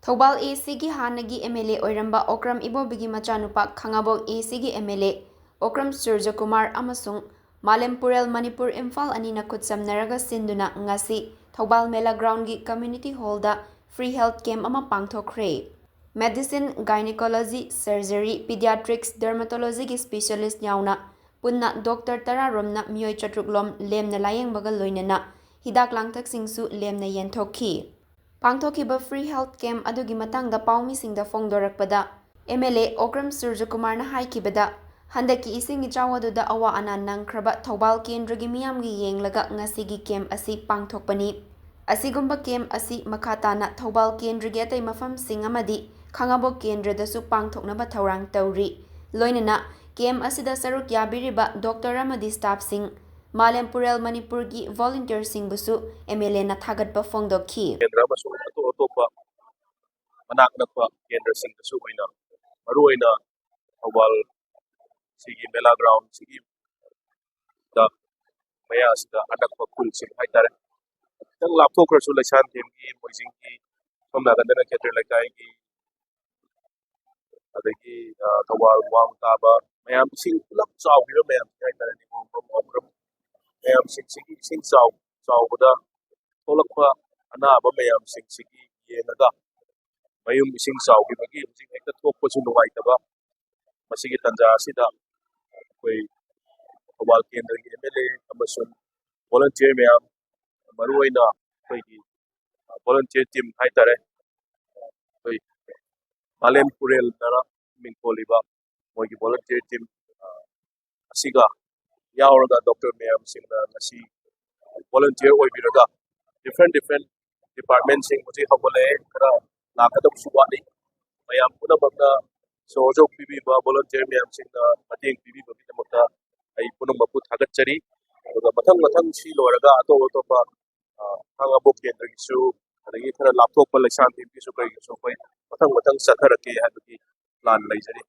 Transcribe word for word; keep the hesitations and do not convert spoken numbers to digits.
ꯊꯧꯕꯥꯜ ꯑꯦ ꯁꯤꯒꯤ ꯍꯥꯟꯅꯒꯤ M L A ꯑꯣꯏꯔꯝꯕ ꯑꯣꯀ꯭ꯔꯝ ꯏꯕꯣꯕꯤꯒꯤ ꯃꯆꯥꯅꯨꯄꯥ ꯈꯥꯉꯕꯣꯛ ꯑꯦ ꯁꯤꯒꯤ ꯑꯦꯝ ꯑꯦꯜ ꯑꯦ ꯑꯣꯀ꯭ꯔꯝ ꯁꯨꯔꯖꯀꯨꯃꯥꯔ ꯑꯃꯁꯨꯡ ꯃꯥꯂꯦꯝ ꯄꯨꯔꯦꯜ ꯃꯅꯤꯄꯨꯔ ꯏꯝꯐꯥꯜ ꯑꯅꯤꯅ ꯈꯨꯠꯁꯝꯅꯔꯒ ꯁꯤꯟꯗꯨꯅ ꯉꯁꯤ ꯊꯧꯕꯥꯜ ꯃꯦꯂꯥ ꯒ꯭ꯔꯥꯎꯟꯒꯤ ꯀꯝꯃ꯭ꯌꯨꯅꯤꯇꯤ ꯍꯣꯜꯗ ꯐ꯭ꯔꯤ ꯍꯦꯜꯊ ꯀꯦꯝꯞ ꯑꯃ ꯄꯥꯡꯊꯣꯛꯈ꯭ꯔꯦ꯫ ꯃꯦꯗꯤꯁꯤꯟ, ꯒꯥꯏꯅꯤꯀꯣꯂꯣꯖꯤ, ꯁꯔꯖꯔꯤ, ꯄꯤꯗꯤꯌꯥꯇ꯭ꯔꯤꯛꯁ, ꯗꯔꯃꯥꯇꯣꯂꯣꯖꯤꯒꯤ ꯁ꯭ꯄꯦꯁꯤꯌꯦꯂꯤꯁ꯭ꯠ ꯌꯥꯎꯅ ꯄꯨꯟꯅ ꯗꯣꯛꯇꯔ ꯇꯔꯥꯔꯣꯝꯅ ꯃꯤꯑꯣꯏ ꯆꯥꯇ꯭ꯔꯨꯛ ꯂꯣꯝ ꯂꯦꯝꯅ ꯂꯥꯌꯦꯡꯕꯒ ꯂꯣꯏꯅꯅ ꯍꯤꯗꯥꯛ ꯂꯥꯡꯊꯛꯁꯤꯡꯁꯨ ꯂꯦꯝꯅ ꯌꯦꯟꯊꯣꯛꯈꯤ꯫ ꯄꯥꯡꯊꯣꯛꯈꯤꯕ ꯐ꯭ꯔꯤ ꯍꯦꯜꯊ ꯀꯦꯝꯞ ꯑꯗꯨꯒꯤ ꯃꯇꯥꯡꯗ ꯄꯥꯎꯃꯤꯁꯤꯡꯗ ꯐꯣꯡꯗꯣꯔꯛꯄꯗ, ꯑꯦꯝ ꯑꯦꯜ ꯑꯦ ꯑꯣꯀ꯭ꯔꯝ ꯁꯨꯔꯖꯀꯨꯃꯥꯔꯅ ꯍꯥꯏꯈꯤꯕꯗ, ꯍꯟꯗꯛꯀꯤ ꯏꯁꯤꯡ ꯏꯆꯥꯎ ꯑꯗꯨꯗ ꯑꯋꯥ ꯑꯅꯥ ꯅꯪꯈ꯭ꯔꯕ ꯊꯧꯕꯥꯜ ꯀꯦꯟꯗ꯭ꯔꯒꯤ ꯃꯤꯌꯥꯝꯒꯤ ꯌꯦꯡꯂꯒ ꯉꯁꯤꯒꯤ ꯀꯦꯝꯞ ꯑꯁꯤ ꯄꯥꯡꯊꯣꯛꯄꯅꯤ꯫ ꯑꯁꯤꯒꯨꯝꯕ ꯀꯦꯝꯞ ꯑꯁꯤ ꯃꯈꯥ ꯇꯥꯅ ꯊꯧꯕꯥꯜ ꯀꯦꯟꯗ꯭ꯔꯒꯤ ꯑꯇꯩ ꯃꯐꯝꯁꯤꯡ ꯑꯃꯗꯤ ꯈꯥꯉꯕꯣꯛ ꯀꯦꯟꯗ꯭ꯔꯗꯁꯨ ꯄꯥꯡꯊꯣꯛꯅꯕ ꯊꯧꯔꯥꯡ ꯇꯧꯔꯤ꯫ ꯂꯣꯏꯅꯅ ꯀꯦꯝꯞ ꯑꯁꯤꯗ ꯁꯔꯨꯛ ꯌꯥꯕꯤꯔꯤꯕ ꯗꯣꯛꯇꯔ ꯑꯃꯗꯤ ꯁ꯭ꯇꯥꯐꯁꯤꯡ, ꯃꯥꯂꯦꯝ ꯄꯨꯔꯦꯜ ꯃꯅꯤꯄꯨꯔꯒꯤ ꯚꯣꯂꯨꯟꯇꯤꯌꯔꯁꯤꯡꯕꯨꯁꯨ ꯑꯦꯝ ꯑꯦꯜ ꯑꯦꯅ ꯊꯥꯒꯠꯄ ꯐꯣꯡꯗꯣꯛꯈꯤ꯫ ꯀꯦꯟꯗ꯭ꯔ ꯑꯃꯁꯨꯡ ꯑꯇꯣꯞ ꯑꯇꯣꯞꯄ ꯃꯅꯥꯛ ꯅꯛꯄ ꯀꯦꯟꯗ꯭ꯔꯁꯤꯡꯗꯁꯨ ꯑꯣꯏꯅ, ꯃꯔꯨꯑꯣꯏꯅ ꯊꯧꯕꯥꯜ ꯁꯤꯒꯤ ꯃꯦꯂꯥ ꯒ꯭ꯔꯥꯎꯟ ꯁꯤꯒꯤ ꯗ ꯃꯌꯥ ꯑꯁꯤꯗ ꯑꯅꯛꯄ ꯈꯨꯜꯁꯤꯡ ꯍꯥꯏꯇꯥꯔꯦ, ꯈꯤꯇꯪ ꯂꯥꯞꯊꯣꯛꯈ꯭ꯔꯁꯨ ꯂꯩꯁꯥꯟꯊꯦꯝꯒꯤ, ꯃꯣꯏꯖꯤꯡꯒꯤ, ꯁꯣꯝ ꯅꯥꯀꯟꯗꯅ ꯀꯦꯟꯗ꯭ꯔ ꯂꯩꯀꯥꯏꯒꯤ, ꯑꯗꯒꯤ, ꯑ, ꯊꯧꯕꯥꯜ ꯋꯥꯡ ꯇꯥꯕ ꯃꯌꯥꯝ, ꯏꯁꯤꯡ ꯄꯨꯂꯞ ꯆꯥꯎꯈꯤꯕ ꯃꯌꯥꯝꯁꯤꯡ ꯍꯥꯏꯇꯥꯔꯦ, ꯅꯤꯉꯣꯜ ꯃꯌꯥꯝꯁꯤꯡꯁꯤꯒꯤ ꯏꯁꯤꯡ ꯆꯥꯎ-, ꯆꯥꯎꯕꯗ ꯊꯣꯛꯂꯛꯄ ꯑꯅꯥꯕ ꯃꯌꯥꯝꯁꯤꯡꯁꯤꯒꯤ ꯌꯦꯡꯉꯒ ꯃꯌꯨꯝ ꯏꯁꯤꯡ ꯆꯥꯎꯈꯤꯕꯒꯤ ꯍꯧꯖꯤꯛ ꯍꯦꯛꯇ ꯊꯣꯛꯄꯁꯨ ꯅꯨꯡꯉꯥꯏꯇꯕ, ꯃꯁꯤꯒꯤ ꯇꯥꯟꯖꯥ ꯑꯁꯤꯗ ꯑꯩꯈꯣꯏ ꯊꯧꯕꯥꯜ ꯀꯦꯟꯗ꯭ꯔꯒꯤ ꯑꯦꯝ ꯑꯦꯜ ꯑꯦ ꯑꯃꯁꯨꯡ ꯚꯣꯂꯨꯟꯇꯤꯌꯔ ꯃꯌꯥꯝ, ꯃꯔꯨꯑꯣꯏꯅ ꯑꯩꯈꯣꯏꯒꯤ ꯚꯣꯂꯨꯟꯇꯤꯌꯔ ꯇꯤꯝ ꯍꯥꯏꯇꯥꯔꯦ, ꯑꯩꯈꯣꯏ ꯃꯥꯂꯦꯝ ꯄꯨꯔꯦꯜꯗꯅ ꯃꯤꯡꯊꯣꯜꯂꯤꯕ ꯃꯣꯏꯒꯤ ꯚꯣꯂꯨꯟꯇꯤꯌꯔ ꯇꯤꯝ, ꯑ, ꯑꯁꯤꯒ ꯌꯥꯎꯔꯒ ꯗꯣꯛꯇꯔ ꯃꯌꯥꯝꯁꯤꯡꯅ ꯉꯁꯤ ꯚꯣꯂꯨꯟꯇꯤꯌꯔ ꯑꯣꯏꯕꯤꯔꯒ different different departmentꯁꯤꯡ ꯍꯧꯖꯤꯛ ꯍꯧꯒꯠꯂꯛꯑꯦ, ꯈꯔ ꯂꯥꯛꯀꯗꯕꯁꯨ ꯋꯥꯠꯂꯤ꯫ ꯃꯌꯥꯝ ꯄꯨꯝꯅꯃꯛꯅ ꯁꯍꯣꯖꯣꯛ ꯄꯤꯕꯤꯕ ꯚꯣꯂꯨꯟꯇꯤꯌꯔ ꯃꯌꯥꯝꯁꯤꯡꯅ ꯃꯇꯦꯡ ꯄꯤꯕꯤꯕꯒꯤꯗꯃꯛꯇ ꯑꯩ ꯄꯨꯝꯅꯃꯛꯄꯨ ꯊꯥꯒꯠꯆꯔꯤ꯫ ꯑꯗꯨꯒ ꯃꯊꯪ ꯃꯊꯪ ꯁꯤ ꯂꯣꯏꯔꯒ ꯑꯇꯣꯞ ꯑꯇꯣꯞꯄ, ꯑ, ꯈꯥꯉꯕꯣꯛ ꯀꯦꯟꯗ꯭ꯔꯒꯤꯁꯨ, ꯑꯗꯒꯤ ꯈꯔ ꯂꯥꯞꯊꯣꯛꯄ ꯂꯩꯁꯥꯟꯊꯦꯝꯒꯤꯁꯨ ꯀꯩꯒꯤꯁꯨ ꯑꯩꯈꯣꯏ ꯃꯊꯪ ꯃꯊꯪ ꯆꯠꯊꯔꯛꯀꯦ ꯍꯥꯏꯕꯒꯤ plan ꯂꯩꯖꯔꯤ꯫